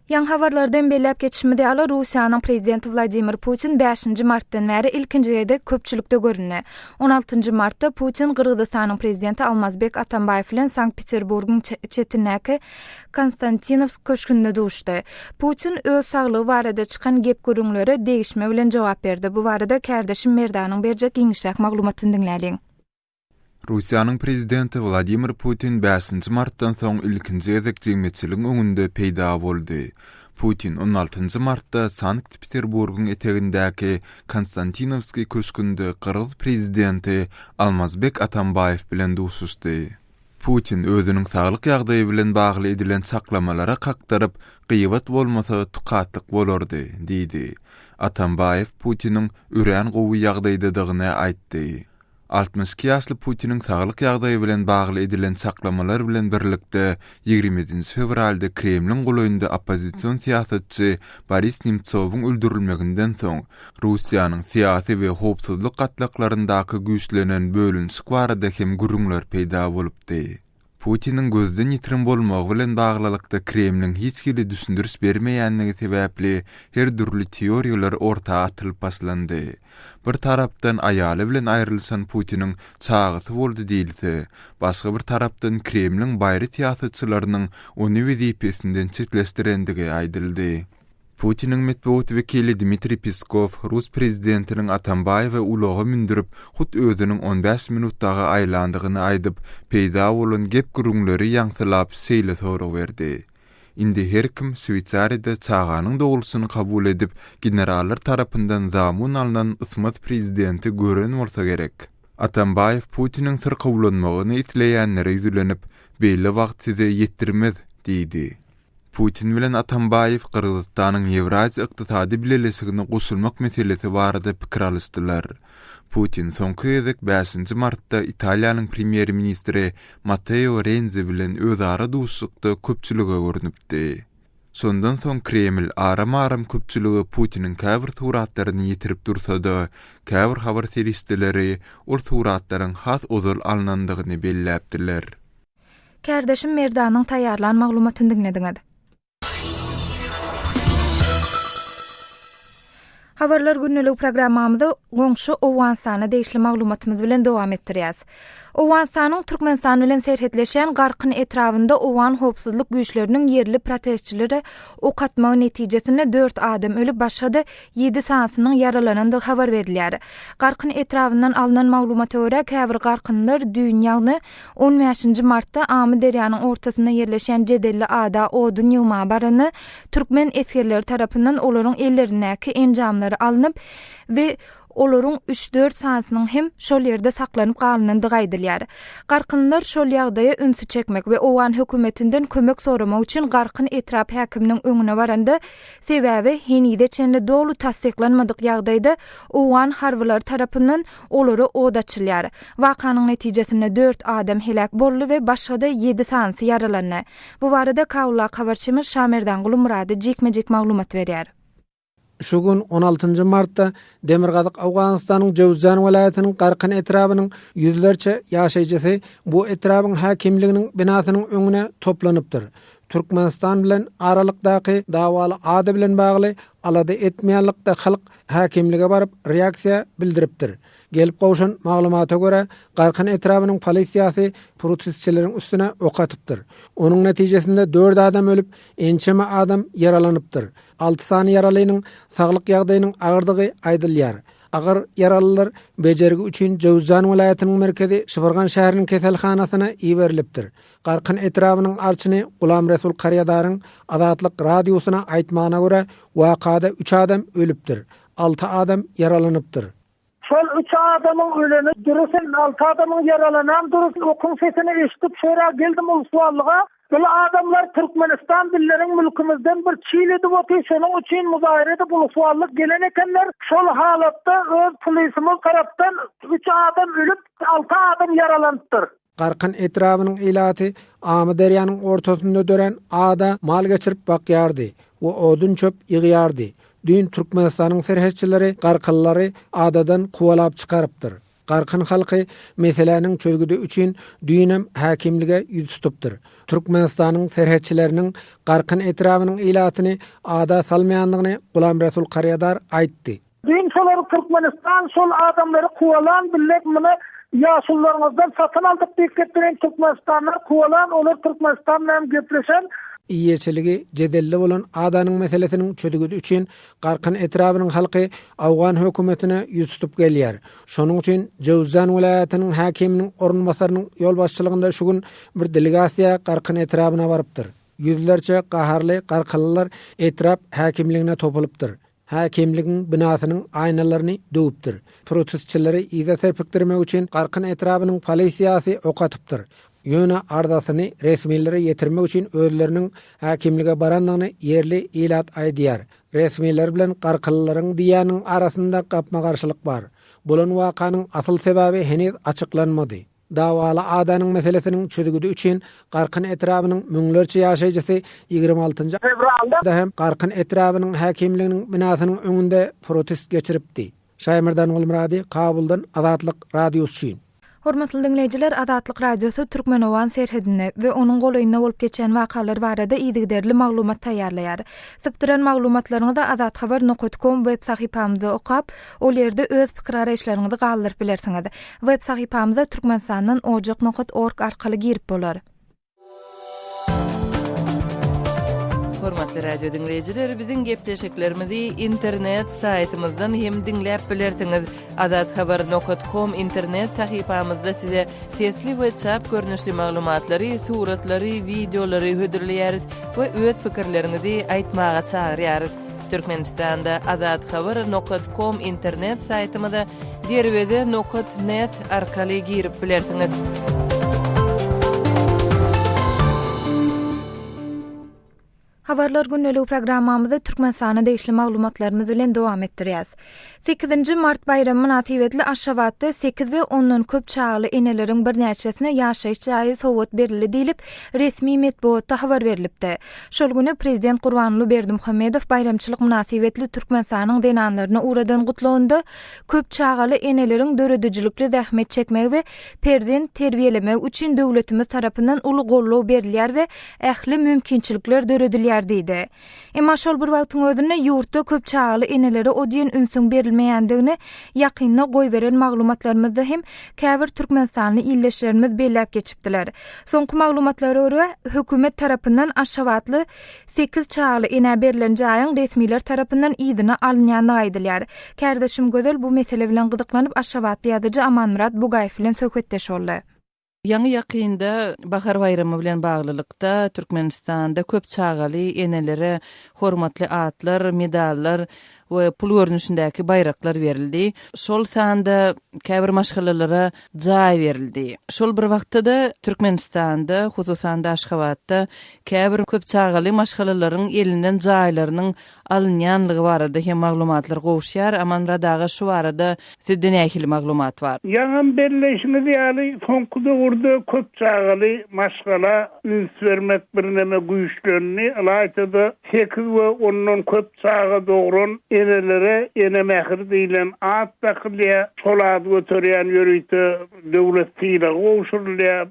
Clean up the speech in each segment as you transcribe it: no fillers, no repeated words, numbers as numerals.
Ýaňy habarlarda hem belläp geçişimiz ýaly, Russiýanyň Prezidenti Wladimir Putin bäşinji martdan bäri ilkinji gezek köpçülikde göründi. On altynjy martda Putin Gyrgyzystanyň Prezidenti Almazbek Atambaýew bilen Sankt-Peterburgyň çetindäki Konstantinowsk köşgünde duşdy. Putin öz saglygy barada çykan gep-gürrüňlere degişme bilen jogap berdi. Bu barada kärdeşim Merdanyň berjek giňişräk maglumatyny diňläliň. Russiýanyň Prezidenti Wladimir Putin bäşinji martdan soň ilkinji gezek jemgyýetçiligiň öňünde peýda boldy. Putin on altynjy martda Sankt-Peterburgyň etegindäki Konstantinowskiý köşgünde gyrgyz Prezidenti Almazbek Atambaýew bilen duşuşdy. Putin özüniň saglyk ýagdaýy bilen bagly edilen çaklamalara kakdyryp, Gybat bolmasa, tukatlyk bolardy diýdi. Atambaýew Putiniň örän gowy ýagdaýdadygyny aýtdy. 62 ýaşly Putiniň saglyk ýagdaýy bilen bagly edilen çaklamalar bilen birlikde, 27-nji fewralda Kremliň golaýynda oppozision syýasatçy Boris Nemtsowyň öldürilmeginden soň, Russiýanyň syýasy we howpsuzlyk gatlaklaryndaky güýçlenen bölünişik barada hem gürrüňler peýda bolupdy. Putiniň gözden ýitirim bolmagy bilen baglylykda Kremliň hiç hili düşündiriş bermeýänligi sebäpli her dürli teoriýalar orta atylyp başlandy. Bir tarapdan aýaly bilen aýrylyşan Putiniň çagasy boldy diýilse, başga bir tarapdan Kremliň baýry syýasatçylarynyň ony wezipesinden çetleşdirendigi aýdyldy. Putiniň metbugat wekili Dmitriý Peskow rus prezidentiniň Atambaýewi ulaga mündürip, hut özüniň on bäş minut dagy aýlandygyny aýdyp, peýda bolan gep-gürrüňleri ýaňsylap, şeýle sorag berdi, Indi her kim Şweýsariýada çaganyň dogulşyny kabul edip, generallar tarapyndan zamun alnan ysmaz prezidenti gören bolsa gerek. Atambaýew Putiniň syrkawlanmagyny isleýänlere ýüzlenip, Beýle wagt size ýetdirmez diýdi. Putin bilen Atambaýew Gyrgyzystanyň Ýewraziýa Ykdysady Bileleşigine goşulmak meselesi barada pikir alyşdylar. Putin soňky gezek bäşinji martda Italiýanyň premýer-ministri Matteo Renzi bilen özara duşuşykda köpçülige görnüpdi. Şondan soň Kreml aram-aram köpçülige Putiniň käbir suratlaryny ýetirip dursa-da, käbir habar serişdeleri ol suratlaryň has ozal alnandygyny belläpdiler. Kärdeşim Merdanyň taýýarlan maglumatyny diňlediňiz. Habarlar gündeligi programmamyzy goňşy Owganystana degişli maglumatymyz bilen dowam etdirýäs. Owganystanyň Türkmenistan bilen serhetleşýän Garkyn etrabynda owgan howpsuzlyk güýçleriniň ýerli protestçilere ok atmagy netijesinde dört adam ölüp, başga-da ýedi sanysynyň ýaralanandygy habar berilýär. Garkyn etrabyndan alnan maglumata görä, käbir garkynlar düýn, ýagny On bäşinji martda Amyderýanyň ortasynda ýerleşýän jedelli ada odun ýygmaga baranda, türkmen esgerleri tarapyndan olaryň ellerindäki enjamlary alnyp we olaryň üç-dört sanysynyň hem şol ýerde saklanyp galynandygy aýdylýar. Garkynlylar şol ýagdaýa ünsi çekmek we owgan hökümetinden kömek soramak üçin Garkyn etrap häkiminiň öňüne baranda, sebäbi henize çenli doly tassyklanmadyk ýagdaýda owgan harbylary tarapyndan Olara od açylýar. Wakanyň netijesinde dört adam heläk boldy we başga-da ýedi sanysy ýaralandy. Bu barada Kabuldaky habarçymyz Şamerdan Gulumyrady jikme-jik maglumat berýär. Şu gün, on altynjy martda, demirgazyk Owganystanyň Jöwzjan welaýatynyň Garkyn etrabynyň ýüzlerçe ýaşaýjysy bu etrabyň häkimliginiň binasynyň öňüne toplanypdyr. Türkmenistan bilen aralykdaky dawaly ada bilen bagly alada etmeýänlikde halk häkimlige baryp reaksiýa bildiripdir. Gelip gowşan maglumata görä, Garkyn etrabynyň polisiýasy protestçileriň üstüne ok atypdyr. Onuň netijesinde dört adam ölüp, ençeme adam ýaralanypdyr. Alty sany ýaralynyň saglyk ýagdaýynyň agyrdygy aýdylýar. Agyr ýaralylar bejergi üçin Jöwzjan welaýatynyň merkezi Şybyrgan şäheriniň keselhanasyna iberilipdir. Garkyn etrabynyň arçyny Gulamresul Karýadaryň Azatlyk Radiosyna aýtmagyna görä, wakada üç adam ölüpdir, alty adam ýaralanypdyr. Şol üç adamyň öleni dürüs, alty adamyň ýaralanam dürüs. Okuň sesini eşidip şöra geldim ulsuallyga. Bul adamlar Türkmenistan billeriň mülkümizden bir çil edip otyr, şonuň üçin muzaýyr edip ulusuallyk gelen ekenler. Şol halatda öz pulisimiz tarapdan üç adam ölüp, alty adam ýaralanypdyr. Garkyn etrabynyň ilaty Amyderýanyň ortasynda dörän ada mal geçirip bakýardy we odun-çöp ýygýardy. Düýn Türkmenistanyň serhetçileri garkynlary adadan kowalap çykarypdyr. Garkyn halky meseläniň çözgüdi üçin düýnem häkimlige ýüz tutupdyr. Türkmenistanyň serhetçileriniň Garkyn etrabynyň ilatyny ada salmaýandygyny Gulamresul Karýadar aýtdy. Düýn şolary Türkmenistan şol adamlary kowalan bille muny ýaşulularyňyzdan satyn aldyk diýip gepleýän Türkmenistanlar kowalan olar Türkmenistan bilen gepleşen. Eýeçiligi jedelli bolan adanyň meselesiniň çözgüdi üçin Garkyn etrabynyň halky owgan hökümetine ýüz tutup gelýär. Şonuň üçin Jöwzjan welaýatynyň häkiminiň orunbasarynyň ýolbaşçylygynda şu gün bir delegasiýa Garkyn etrabyna barypdyr. Ýüzlerçe gaharly garkalylar etrap häkimligine topulypdyr. Häkimligiň binasynyň aýnalaryny döwüpdir. Protestçileri yza serpikdirmek üçin Garkyn etrabynyň polisiýasy ok atypdyr. Ýöne arzasyny resmilere ýetirmek üçin özleriniň häkimlige barandygyny ýerli ilat aýdýar. Resmiler bilen garkylylaryň diýýäniniň arasynda gapma-garşylyk bar. Bolan wakanyň asyl sebäbi heniz açyklanmady. Dawaly adanyň meselesiniň çözgüdi üçin Garkyn etrabynyň müňlerçe ýaşaýjysy 26 fewralda hem Garkyn etrabynyň häkimliginiň binasynyň öňünde protest geçiripdi. Şaýmyrdan Gulmyrady, Kabuldan Azatlyk Radiosy üçin. Hormatly diňleýjiler, Azatlyk Radiosy türkmen-owgan serhedinde we onuň golaýynda bolup geçýän wakalar barada yzygiderli maglumat taýýarlaýar. Sypdyran maglumatlaryňyzy azathabar nokat kom web sahypamyzda okap, ol ýerde öz pikir-garaýyşlaryňyzy galdyryp bilersiňiz. Web sahypamyza Türkmenistandan ojak nokat org arkaly girip bolar. Hormatly radio diňleýjiler, biziň gepleşiklerimizi internet saýtymyzdan hem diňläp bilersiňiz. Azathabar nokat kom internet sahypamyzda size sesli we çap görnüşli maglumatlary, suratlary, wideolary hödürleýäris we öz pikirleriňizi aýtmaga çagyrýarys. Türkmenistanda Azathabar nokat kom internet saýtymyza Derweze nokat net arkaly girip bilersiňiz. Habarlar gündeligi programmamyzy Türkmenistana degişli maglumatlarymyz bilen dowam etdirýäs. Sekizinji mart baýramy mynasybetli Aşgabatda sekiz we ondan köp çagaly eneleriň birnäçesine ýaşaýyş jaýy sowgat berildi diýlip, resmi metbugatda habar berlipdi. Şol güni prezident Gurbanguly Berdimuhamedow baýramçylyk mynasybetli Türkmenistanyň zenanlaryna ugradan gutlagynda köp çagaly eneleriň döredijilikli zähmet çekmegi we perzent terbiýelemegi üçin döwletimiz tarapyndan uly goldaw berilýär we ähli mümkinçilikler döredilýär diýdi. Emma şol bir wagtyň özünde ýurtda köp çagaly enelere o diýen ünsüň berilmeýändigini ýakynda goýberen maglumatlarymyzda hem käbir türkmenistanly ildeşlerimiz belläp geçipdiler. Soňky maglumatlara görä, hökümet tarapyndan aşgabatly sekiz çagaly enä berlen jaýyň resmiler tarapyndan yzyna alynýandygy aýdylýar. Kärdeşim Gözel bu mesele bilen gyzyklanyp aşgabatly ýazyjy Amanmyrat Bugaýew bilen söhbetdeş boldy. Ýaňy-ýakynda Bahar baýramy bilen baglylykda, Türkmenistanda köp çagaly enelere hormatly atlar, medallar we pul görnüşindäki baýraklar berildi. Şol sanda käbir maşgalalara jaý berildi. Şol bir wagtda-da Türkmenistanda, hususan-da Aşgabatda käbir köp çagaly maşgalalaryň elinden jaýlarynyň alynýanlygy barada hem maglumatlar gowuşýar. Amanmyrat aga şu barada sizde nähili maglumat bar? Ýaňam belleýşiňiz ýaly, soňky döwürde köp çagaly maşgala üns bermek birneme güýçlendi. Ylaýta-da, sekiz we ondan köp çaga dogran enelere Ene mähri diýlen at dakylýar. Şol ady göterýän ýörite döwlet sylagy gowşurylýar,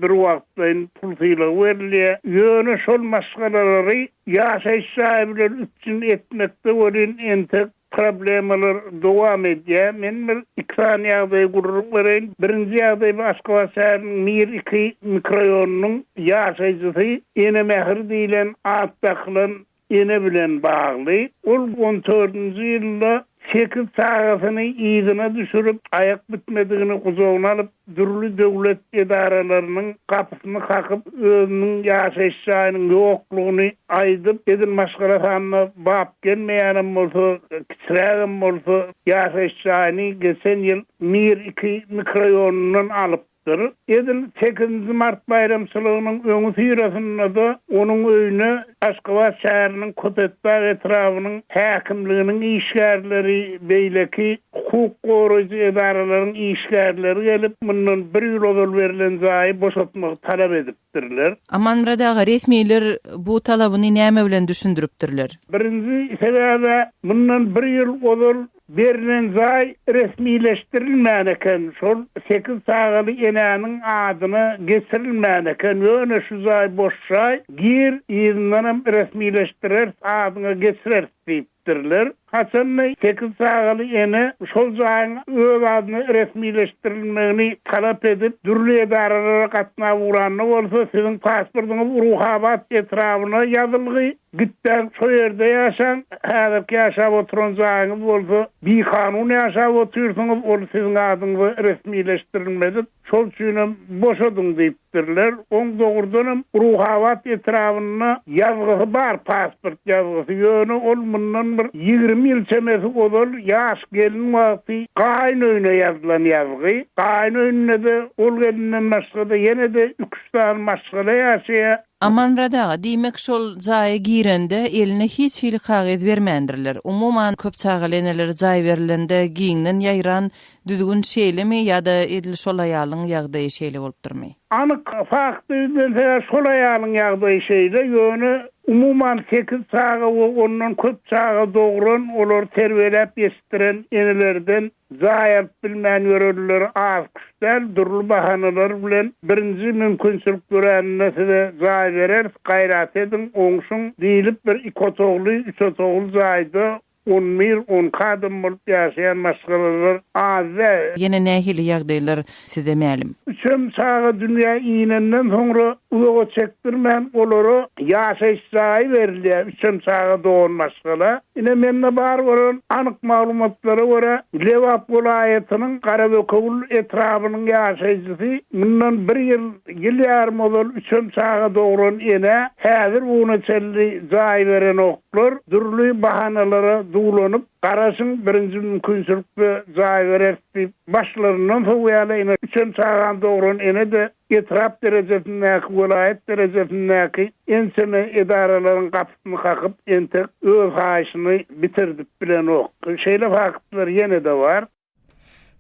birwagtlaýyn pul sylagy berilýär. Ýöne şol maşgalalary Ýaşaýyş jaýy bilen üpjün etmekde welin entek problemalar dowam edýär. Men bir iki sany ýagdaýy gürrüň bereýin. Birinji ýagdaý bu Aşgabat şäheriniň Mir iki mikroýonynyň ýaşaýjysy Ene Mähir diýlen at dakylan ene bilen bagly. Ol on dördünji ýylda sekiz çagasyny yzyna düşürip, aýak bitmedigini gujagyna alyp, dürli döwlet edaralarynyň gapysyny kakyp, özüniň ýaşaýyş jaýynyň ýoklugyny aýdyp, edil maşgala sanyna bap gelmeýänem bolsa, kiçirägem bolsa, ýaşaýyş jaýyny geçen ýyl Mir iki mikroýonyndan alyp. Dyr. Edil sekizinji mart baýramçylygynyň öňüsyrasynda-da onuň öýüne Aşgabat şäheriniň Köpetdag etrabynyň häkimliginiň işgärleri, beýleki hukuk goraýjy edaralaryň işgärleri gelip, mundan bir ýyl ozal berlen jaýy boşatmagy talap edipdirler. Amanmyrat aga, resmiler bu talabyny näme bilen düşündiripdirler? Birinji sebäb-ä, mundan bir ýyl ozal. Berlen jaý resmileşdirilmän eken, şol sekiz çagaly enäniň adyna geçirilmän eken, ýöne şu jaý boş jaý, gir, yzyndanam resmileşdireris, adyňa geçireris diýipdirler. Haçanda sekiz çagaly ene şol jaýyň öz adyna resmileşdirilmegini talap edip, dürli edaralara gatnap ugranda bolsa, siziň pasportyňyz Ruhabat etrabyna ýazylgy, Gitdäň şo ýerde ýaşaň, häzirki ýaşap oturan jaýyňyz bolsa bikanun ýaşap otyrsyňyz, ol siziň adyňyza resmileşdirilmedik, şol üçinem boşadyň diýipdirler. Oň dogrudanam Ruhabat etrabynda ýazgysy bar, pasport ýazgysy, ýöne ol mundan bir 20 ýyl çemesi ozal ýaş gelin wagty gaýyn öýüne ýazylan ýazgy. Gaýyn öýünde-de ol gelinden başga-da ýene-de iki-üç sany maşgala ýaşaýar. Amanmyrat aga, diýmek şol jaýa girende eline hiç hili kagyz bermändirler. Umuman köp çagaly enelere jaý berlende giňden ýaýran düzgün şeýlemi ýa-da edil şol aýalyň ýagdaýy şeýle bolupdyrmy? Anyk fakta ýüzlensek-ä şol aýalyň ýagdaýy şeýle, ýöne umuman sekiz çaga we ondan köp çaga dogran, olary terbiýeläp ýetişdiren enelerden Jaý alyp bilmän ýörenler az-küş däl, dürli bahanalar bilen birinji mümkinçilik döräninde size jaý bereris, gaýrat ediň, oňşuň diýlip bir iki otagly, üç otagly jaýda on bir, on iki adam bolup ýaşaýan maşgalalar az däl. Ýene nähili ýagdaýlar size mälim? Üçem çaga dünýä inenden soňra uzaga çekdirmän olara ýaşaýyş jaýy berilýär, üçem çaga dogan maşgala. Ine mende bar bolan anyk maglumatlara görä, Lebap welaýatynyň Garabökegul etrabynyň ýaşaýjysy mundan bir ýyl, ýyl ýarym ozal üçem çaga dogran enä häzir bu güne çenli jaý berenoklar, dürli bahanalara duwlanyp, garaşyň birinji mümkinçilikde jaý bereris diýip, başlaryndan sowýarlar, ine üçem çagany dogran ene-de etrap derejesindäki, welaýat derejesindäki ençeme edaralaryň gapysyny kakyp, entek öz haýyşyny bitirdip bilenok. Şeýle faktlar ýene-de bar.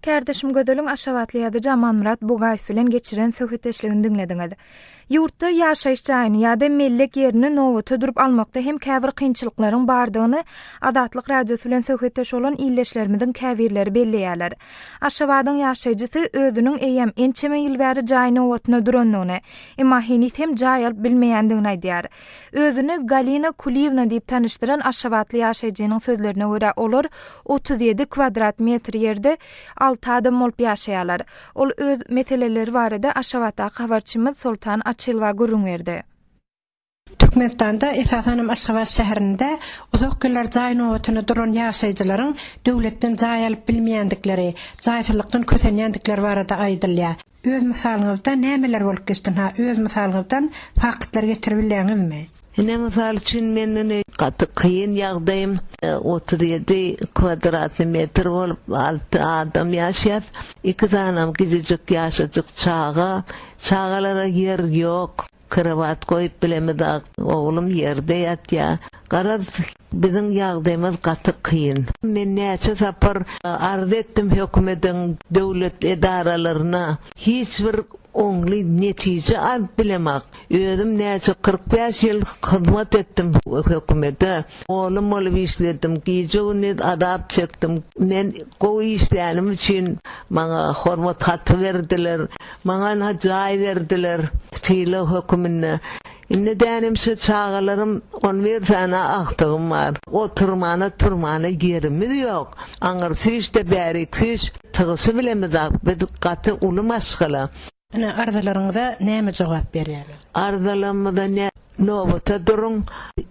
Kärdeşim Gözeliň aşgabatly ýazyjy Amanmyrat Bugaýew bilen geçiren söhbetdeşligini diňlediňiz. Ýurtda ýaşaýyş jaýyny ýa-da mellek ýerini nobata durup almakda hem käbir kynçylyklaryň bardygyny Azatlyk Radiosy bilen söhbetdeş bolan ildeşlerimiziň käbirleri belleýärler. Aşgabadyň ýaşaýjysy özüniň eýýäm ençeme ýyl bäri jaý nobatyna durandygyny, emma heniz hem jaý alyp bilmeýändigini aýdýar. Özüni Galina Kuliýewna diýip tanyşdyran aşgabatly ýaşaýjynyň sözlerine görä, olar 37 kwadrat metr ýerde alty adam bolup ýaşaýarlar. Ol öz meseleleri barada Aşgabatdaky habarçymyz Soltan Açylowa gürrüň berdi. Türkmenistanda, esasanam Aşgabat şäherinde uzak ýyllar jaý nobatyna duran ýaşaýjylaryň döwletden jaý alyp bilmeýändikleri, jaýsyzlykdan kösenýändikleri barada aýdylýar. Öz mysalyňyzda nämeler bolup geçdi ha öz mysalyňyzdan faktlar getirip bilýäňizmi? Ine mysal üçin men ine gaty kyn ýagdaýym 37 kwadratny metr bolup alty adam ýaşaýas iki sanam kijijik ýaşajyk çaga çagalara ýer ýok. Krowat goýup bilemizok, oglum ýerde ýatýar. Garaz, biziň ýagdaýymyz gaty kyn. Men näçe sapar arz etdim hökümediň döwlet edaralaryna, hiç bir oňly netije alyp bilemak. Özüm näçe 45 ýyl hyzmat etdim hökümete, mugallym bolup işledim, gije-gündiz azap çekdim. Men gowy işlänim üçin maňa hormat haty berdiler. Maňa ynha jaý berdiler, sylag höküminde. Indi dänim şu çagalarym, on bir sany agtygym bar. Oturmana, turmana ýerimiz ýok. Aňyr süýş-de, bärik süýş, tygyşy bilemizok. Biz gaty uly maşgala. Ine, arzalaryňyza näme jogap berýärler? Arzalarymyza nä Nobata duruň,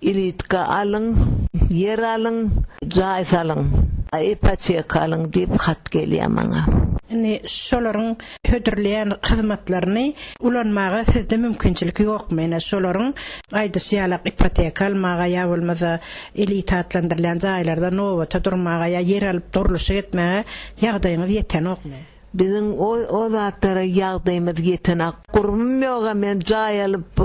ilitka alyň, ýer alyň, jaý salyň, ipoteka alyň diýip hat gelýär maňa. Indi şolaryň hödürleýän hyzmatlaryny ulanmaga sizde mümkinçilik ýokmy? Ine, şolaryň aýdyşy ýalak ipoteka almaga ýa bolmasa elita atlandyrylýan jaýlarda nobata durmaga ýa ýer alyp gurluşyk etmäge ýagdaýyňyz ýetenokmy? Biziň o o zatlara ýagdaýymyz ýetenak. Gurbum ýoga men jaý alyp,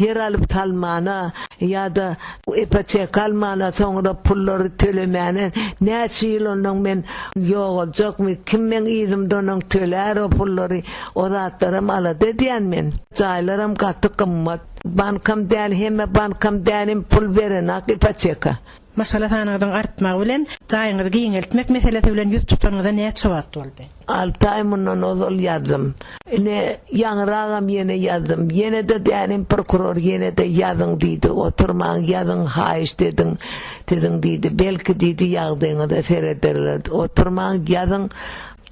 ýer alyp salmana ýa-da ipoteka almana, soňra pullary tölemäne näçe ýyl onnoň men ýogaljakmy, kim meň yzymda onnoň tölär o pullary, o zatlaram alada edýän men. Jaýlaram gaty gymmat. Bankam däl, hemme bankam däl hem pul berenak ipoteka. Maşgala sanyňyzyň artmagy bilen jaýyňyzy giňeltmek meselesi bilen ýüz tutanyňyza näçe wagt boldy? Alty aý mundan ozal ýazdym. Ine, ýaňyragam ýene ýazdym. Ýene-de dänim prokuror ýene-de ýazyň diýdi. Oturmaň, ýazyň, haýyşt ediň siziň diýdi. Belki diýdi, ýagdaýyňyza serederler. Oturmaň, ýazyň.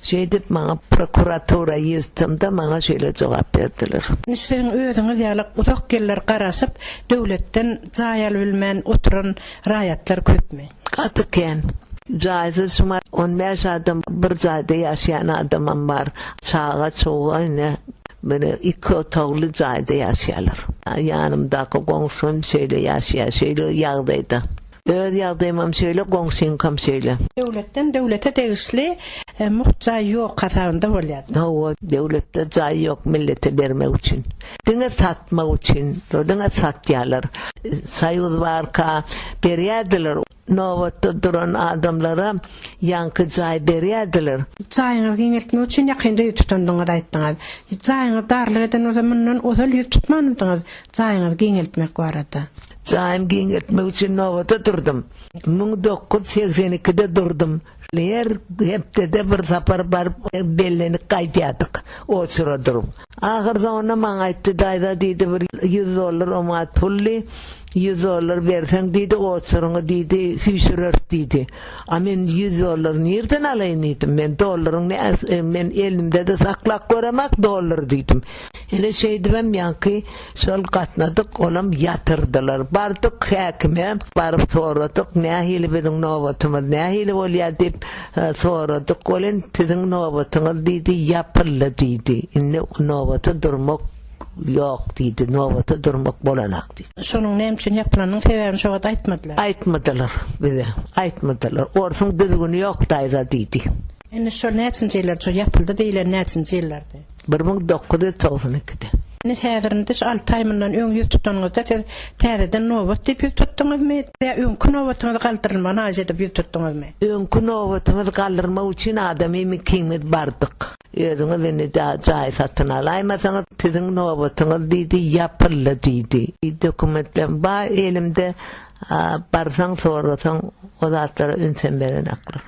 Şeýdip maňa prokuratura ýüz tutdum-da, maňa şeýle jogap berdiler. Indi şu siziň özüňiz ýaly uzak ýyllar garaşyp, döwletden jaý alybilmän oturan raýatlar köpmi? Gaty kän. Jaýsyz şumat on bäş adam bir jaýda ýaşaýan adamam bar. Çaga-çuga ine bir iki otagly jaýda ýaşaýarlar. Ýanymdaky goňşym şeýle ýaşaýar, şeýle ýagdaýda. Öz ýagdaýymam şeýle, goňşyňkam şeýle. Döwletden döwlete degişli mugt jaý ýok hasabynda bolýar. Hawa, döwletde jaý ýok millete bermek üçin. Diňe satmak üçin, diňe satýarlar. Soýuz barka berýärdiler, nobatda duran adamlara ýaňky jaý berýärdiler. Jaýyňyzy giňeltmek üçin ýakynda ýüz tutandygyňyzy aýtdyňyz. Jaýyňyz darlyk eden bolsa mundan ozal ýüz tutmanmydyňyz jaýyňyzy giňeltmek barada? Jaýymy giňeltmek üçin nobata durdum. 1982-de durdum. Her hepdede bir sapar baryp bellenip gaýdýardyk, oçura durup. Ahyrsoňunda maňa aýtdy, daýza diýdi, bir ýüz dollar oňat puldy, ýüz dollar berseň diýdi, oçuryňy diýdi, süýşüreris diýdi. A men ýüz dollary nirden alaýyn diýdim. Men dollaryň nä, men elimde-de saklap göremak dollary diýdim. Ine şeýdibem ýaňky şol gatnadyk, olam ýatyrdylar. Bardyk häkime, baryp soradyk, nähili biziň nobatymyz nähili bolýar diýip soradyk welin, siziň nobatyňyz diýdi, ýapyldy diýdi. Indi nobata durmak ýok diýdi, nobata durmak bolanak diýdi. Şonuň näme üçin ýapylanynyň sebäbini şo wagt aýtmadylar. Aýtmadylar bize, aýtmadylar. Orsuň düzgüni ýok daýza diýdi. Indi şol näçinji ýyllar şo ýapyldy diýlen näçinji ýyllardy? 1992-de. Indi häzir indi şu alty aý mundan öň ýüz tutanyňyzda siz täzeden nobat diýip ýüz tutduňyzmy ýa öňki nobatyňyzy galdyrylmagyny haýyş edip ýüz tutduňyzmy? Öňki nobatymyzy galdyrmak üçin adamym ikimiz bardyk. Özüňiz indi jaý satyn alaýmasaňyz siziň nobatyňyz diýdi ýapyldy diýdi. Dokumentlerim bar elimde barsaň sorasaň o zatlara ünsem berenoklar.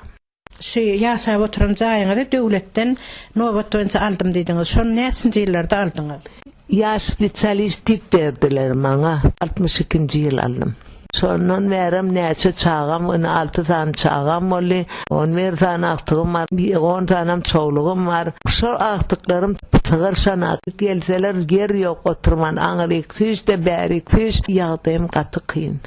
Şu ýaşap oturan jaýyňyzy döwletden nobat boýunça aldym diýdiňiz. Şony näçinji ýyllarda aldyňyz? Ýaş spesialist diýip berdiler maňa. Altmyş ikinji ýyl aldym. Şondan bärem näçe çagam, indi alty sany çagam boldy. On bir sany agtygym bar, on sanam çowlugym bar. Şol agtyklarym sygyr şanak. Gelseler ýer ýok oturman, aňryk süýş-de, bärik süýş. Ýagdaýym gaty kyn.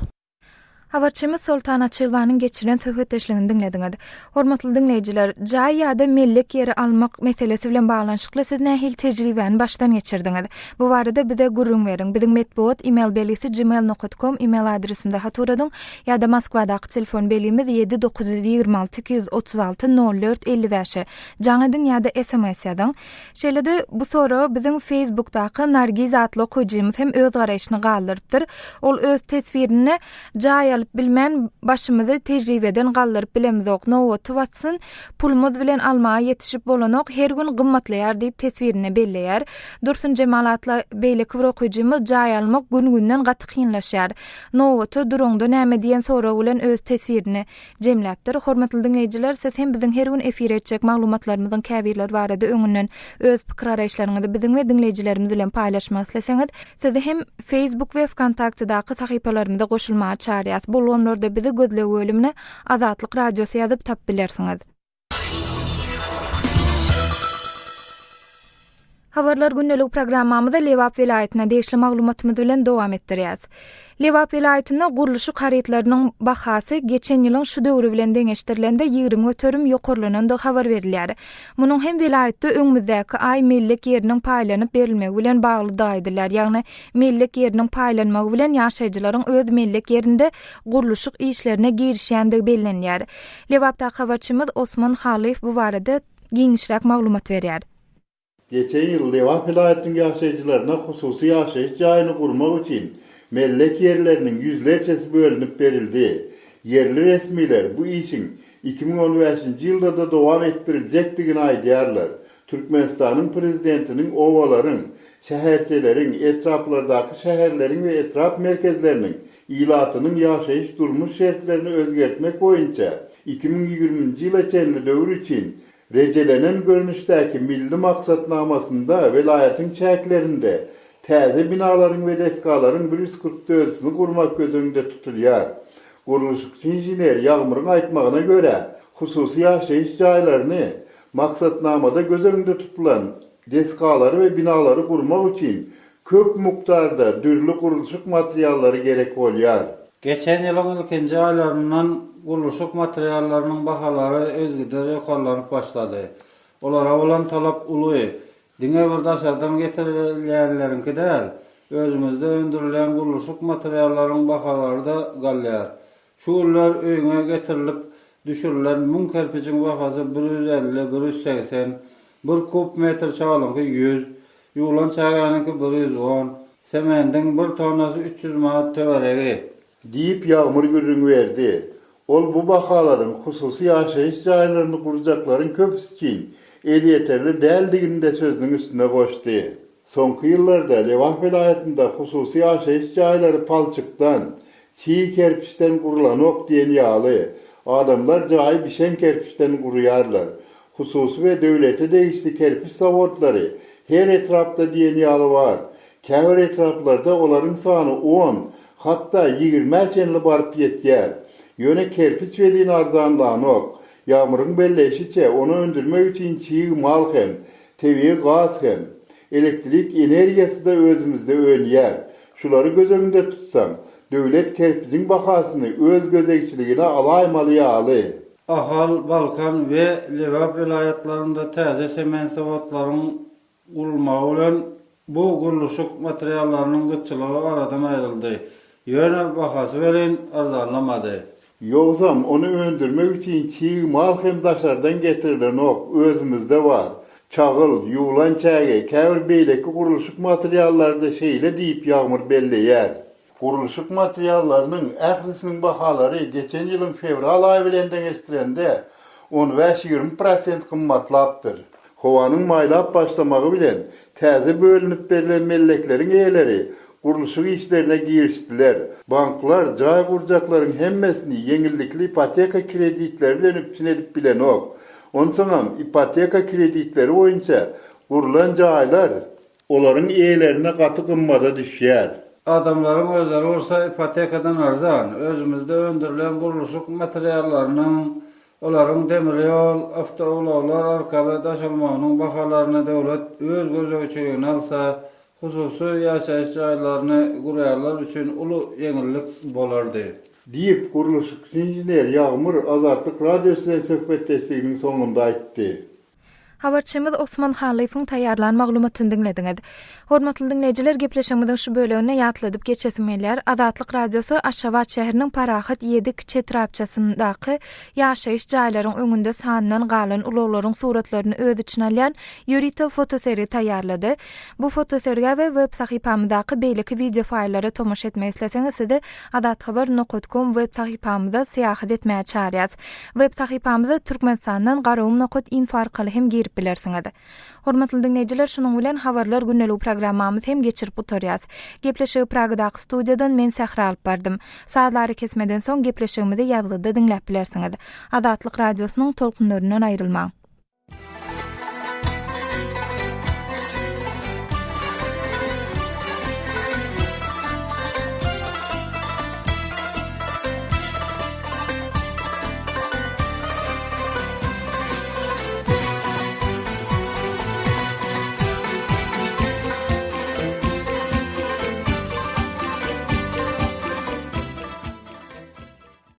Habarçymyz Soltan Açylowanyň geçiren söhbetdeşligini diňlediňiz. Hormatly diňleýjiler, jaý ýa-da mellek ýeri almak meselesi bilen baglanyşykly siz nähili tejribäni başdan geçirdiňiz? Bu barada bize gürrüň beriň. Biziň metbugat email belgisi gmail nokat kom email adresimize hat ugradyň ýa-da Moskwadaky telefon belgimiz 7 926 236 04 55-e jaň ediň ýa-da sms ýazyň. Şeýle-de, bu soraga biziň Facebookdaky Nargiz atly okyjymyz hem öz garaýşyny galdyrypdyr. Ol öz teswirinde, Jaý alyp bilmän, başymyzy tejribeden galdyryp bilemizok. Nobaty batsyn, pulumyz bilen almaga ýetişip bolanok, her gün gymmatlaýar diýip teswirinde belleýär. Dursunjemal atly beýleki bir okyjymyz Jaý almak gün-günden gaty kynlaşýar. Nobata duraňda näme diýen sorag bilen öz teswirini jemläpdir. Hormatly diňleýjiler, siz hem biziň her gün efire etjek maglumatlarymyzyň käbirleri barada öňünden öz pikir-garaýyşlaryňyzy biziň we diňleýjilerimiz bilen paýlaşmak isleseňiz, sizi hem Facebook we Wkontaktedaky sahypalarymyza goşulmaga çagyrýas. Bu ulgamlarda bizi gözleg bölümine Azatlyk Radiosy ýazyp tapyp bilersiňiz. Habarlar gündelik programmamyzy Lebap welaýatyna degişli maglumatymyz bilen dowam etdirýäs. Lebap welaýatynda gurluşyk harytlarynyň bahasy geçen ýylyň şu döwri bilen deňeşdirilende 20% ýokarlanandygy habar berilýär. Munuň hem welaýatda öňümizdäki aý mellek ýeriniň paýlanyp berilmegi bilen baglydygy aýdylýar. Ýagny mellek ýeriniň paýlanmagy bilen ýaşaýjylaryň öz mellek ýerinde gurluşyk işlerine girişýändigi bellenilýär. Lebapdaky habarçymyz Osman Halyýew bu barada giňişräk maglumat berýär. Geçen ýyl Lebap welaýatynyň ýaşaýjylaryna hususy ýaşaýyş jaýyny gurmak üçin mellek ýerleriniň ýüzlerçesi bölünip berildi. Ýerli resmiler bu işiň 2015-nji ýylda-da dowam etdiriljekdigini aýdýarlar. Türkmenistanyň Prezidentiniň obalaryň, şäherçeleriň, etraplardaky şäherleriň we etrap merkezleriniň. ilatynyň ýaşaýyş-durmuş şertlerini özgertmek boýunça 2020-nji ýyla çenli döwür üçin rejelenen görnüşdäki Milli maksatnamasynda welaýatyň çäklerinde täze binalaryň we desgalaryň 140 dördüsini gurmak göz öňünde tutulýar. Gurluşykçy inžener Ýagmyryň aýtmagyna görä, hususy ýaşaýyş jaýlaryny maksatnamada göz öňünde tutulan desgalary we binalary gurmak üçin köp mukdarda dürli gurluşyk materiallary gerek bolýar. Geçen ýylyň ilkinji aýlaryndan gurluşyk materiallarynyň bahalary yzygider ýokarlanyp başlady. Olara bolan talap uly. Diňe bir daşardan getirilýänleriňki däl, özümizde öndürilýän gurluşyk materiallaryň bahalary-da galýar. Şu günler öýüňe getirilip düşürilen müň kerpijiň bahasy 150, 180, bir kub metr çagylyňky ýüz, ýuwlan çägäniňki 110, semendiň bir tonnasy 300 manat töweregi. Diýip, Ýagmyr gürrüň berdi. Ol bu bahalaryň hususy ýaşaýyş jaýlaryny gurjaklaryň köpüsi üçin elýeterli däldigini-de sözüniň üstüne goşdy. Soňky ýyllarda Lebap welaýatynda hususy ýaşaýyş jaýlary palçykdan, çig kerpiçden gurlanok diýen ýaly. Adamlar jaýy bişen kerpiçden gurýarlar. Hususy we döwlete degişli kerpiç zawodlary her etrapda diýen ýaly bar. Käbir etraplarda olaryň sany on, hatda ýigrimä çenli baryp ýetýär. Ýöne kerpiç welin arzanlanok. Ýagmyryň belleýşiçe, ony öndürmek üçin çig mal hem, tebigy gaz hem, elektrik energiýasy-da özümizde önýär. Şulary göz öňünde tutsaň, döwlet kerpijiň bahasyny öz gözegçiligine alaýmaly ýaly. Ahal, Balkan we Lebap welaýatlarynda täze sement zawodlaryň gurulmagy bilen bu gurluşyk materiallarynyň gytçylygy aradan aýryldy. Ýöne bahasy welin arzanlamady. Ýogsam, ony öndürmek üçin çig mal hem daşardan getirilenok, özümizde bar. Çagyl, ýuwlan çäge, käbir beýleki gurluşyk materiallary-da şeýle diýip, Ýagmyr belleýär. Gurluşyk materiallarynyň ählisiniň bahalary geçen ýylyň fewral aýy bilen deňeşdirende on bäş-ýigrimi prosent gymmatlapdyr. Howanyň maýlap başlamagy bilen, täze bölünip berlen mellekleriň eýeleri gurluşyk işlerine girişdiler. Banklar jaý gurjaklaryň hemmesini ýeňillikli ipoteka kreditleri bilen üpjün edip bilenok. Onsoňam, ipoteka kreditleri boýunça gurlan jaýlar olaryň eýelerine gaty gymmada düşýär. Adamlaryň özleri gursa ipotekadan arzan. Özümizde öndürilen gurluşyk materiallarynyň, olaryň demir ýol, awtoulaglar arkaly daşalmagynyň bahalaryny döwlet öz gözegçiligine alsa, hususy ýaşaýyş jaýlaryny gurýanlar üçin uly ýeňillik bolardy. Diýip, gurluşykçy inžener Ýagmyr Azatlyk Radiosy bilen söhbetdeşliginiň soňunda aýtdy. Habarçymyz Osman Hallyýewiň taýýarlan maglumatyny diňlediňiz. Hormatly diňleýjiler, gepleşigimiziň şu böleginde ýatladyp geçesim gelýär. Azatlyk Radiosy Aşgabat şäheriniň Parahat ýedi kiçi etrapçasyndaky ýaşaýyş jaýlaryň öňünde sandan galan ulaglaryň suratlaryny öz içine alýan ýörite fotosergi taýýarlady. Bu fotosergä we web sahypamyzdaky beýleki wideo faýllara tomaşa etmek isleseňiz sizi azathabar nokat kom web sahypamyza syýahat etmäge çagyrýas. Web sahypamyza Türkmenistandan Garagum nokat info arkaly hem girip bilersiňiz. Hormatly diňleýjiler şunuň bilen Habarlar gündeligi programmamyzy hem geçirip gutarýas. Gepleşigi Pragadaky studiýadan men Sähra alyp bardym. Sazly arakesmeden soň gepleşigimizi ýazgyda diňläp bilersiňiz. Azatlyk Radiosynyň tolkunlaryndan aýrylmaň.